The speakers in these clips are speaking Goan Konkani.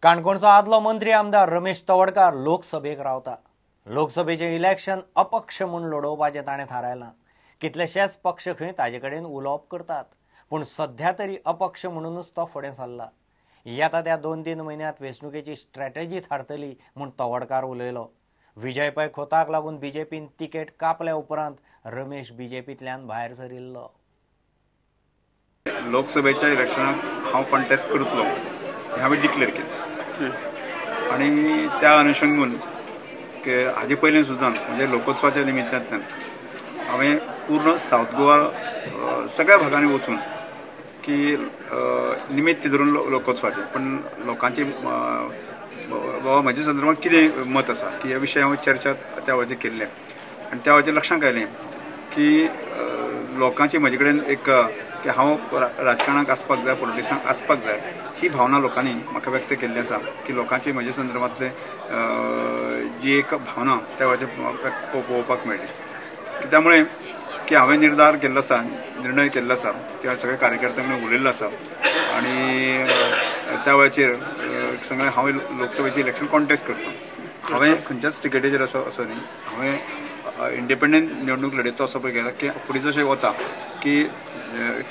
काणकोणचो आदलो मंत्री आमदार रमेश तवडकार लोकसभेक रावता. लोकसभेचें इलेक्शन अपक्ष म्हूण लडोवपाचें ताणें थारायलां. कितलेशेच पक्ष खंय ताजे कडेन उलोवप करतात, पूण सध्या तरी अपक्ष म्हणूनच तो फुडें सरला. येता त्या 2-3 म्हयन्यांत वेंचणुकेची स्ट्रॅटेजी थारतली म्हूण तवडकार उलयलो. विजय पै खोताक लागून बीजेपीन तिकेट कापल्या उपरांत रमेश बीजेपींतल्यान भायर सरिल्लो. लोकसभेच्या इलेक्शनाक हांव कॉन्टेस्ट करतलो हें हांवें डिक्लेअर केलें आनी त्या अनुशंगून हाजे पयलीं सुद्दां म्हणजे लोकोत्सवाच्या निमित्तांतल्यान हांवें पूर्ण सावथ गोवा सगळ्या भागांनी वचून की निमित्त धरून लोकोत्सवाचें पण लोकांची बाबा म्हज्या संदर्भात कितें मत आसा की ह्या विशय हांवें चर्चा त्या वेळाचेर केल्लें आनी त्या वेळाचेर लक्षांत आयलें की लोकांची म्हजे कडेन एक की हांव राजकारणाक आसपाक जाय, पॉलिटिक्साक आसपाक जाय ही भावना लोकांनी म्हाका व्यक्त केल्ली आसा की लोकांची म्हज्या संदर्भांतले जी एक भावना त्या वेळाचेर पळोवपाक मेळ्ळी. त्यामुळे की हांवें निर्धार केल्लो आसा, निर्णय केल्लो आसा किंवा सगळ्या कार्यकर्त्यां कडेन उलयल्लो आसा आनी त्या वेळाचेर सगळें हांव लोकसभेचें इलेक्शन कॉन्टेस्ट करता. हांवें खंयच्याच तिकेटीचेर असो असो न्ही, हांवें इंडिपेंडंट निवडणूक लढयता असो पळय गेला की फुडें जशें वता की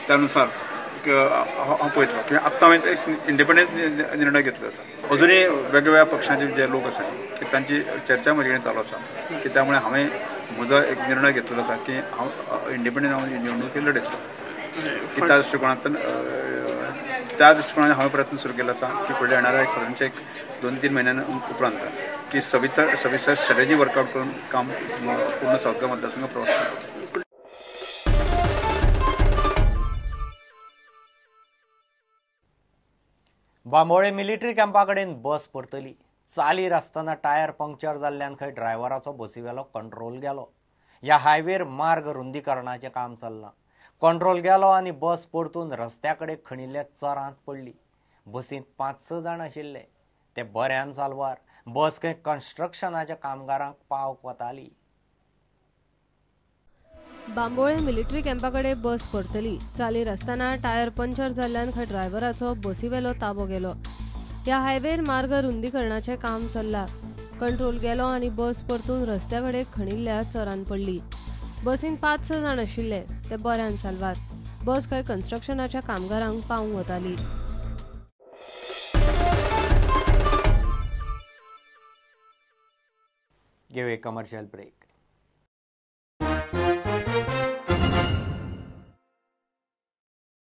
त्यानुसार हांव पळयतलो की आत्तां हांवें एक इंडिपेंडंट निर्णय घेतलो आसा. अजुनूय वेगवेगळ्या पक्षांचे जे लोक आसा की तांची चर्चा म्हजे कडेन चालू आसा की त्यामुळे हांवें म्हजो एक निर्णय घेतलेलो आसा की हांव इंडिपेंडंट हांव निवडणूक लढयतलो की त्या दृश्टिकोणांतल्यान हांवें प्रयत्न सुरू केलो आसा की फुडल्या येणाऱ्या एक सादारणचे एक 2-3 म्हयन्या उपरांत की सविस्तर स्ट्रेटजी वर्कआउट करून काम पूर्ण सावथ गोवा मतदारसंघ प्रवास करतलो. बांबोळे मिलिटरी कॅम्पा कडेन बस परतली. चालीर आसतना टायर पंक्चर जाल्ल्यान खंय ड्रायव्हराचो बसीवेलो कंट्रोल गेलो. ह्या हायवेर मार्ग रुंदीकरणाचें काम चल्लां. कंट्रोल गेलो आनी बस परतून रस्त्या कडेन खणिल्ल्या चरांत पडली. बसींत 5-6 जाण आशिल्ले, ते बऱ्यान साल्वार. बस खंय कन्स्ट्रक्शनाच्या कामगारांक पावक वताली. बांबोळे मिलिटरी कॅम्पा कडेन बस परतली. चालीर आसतना टायर पंक्चर जाल्ल्यान खंय ड्रायव्हराचो बसीवेलो ताबो गेलो. ह्या हायवेर मार्ग रुंदीकरणाचें काम चल्लां. कंट्रोल गेलो आनी बस परतून रस्त्या कडेन खणिल्ल्या चरांत पडली. बसीन 5-6 जाण आशिल्ले, ते बऱ्यान साल्वार. बस खंय कन्स्ट्रक्शनाच्या कामगारांक पावंक वताली. घेवया कमर्शियल ब्रेक.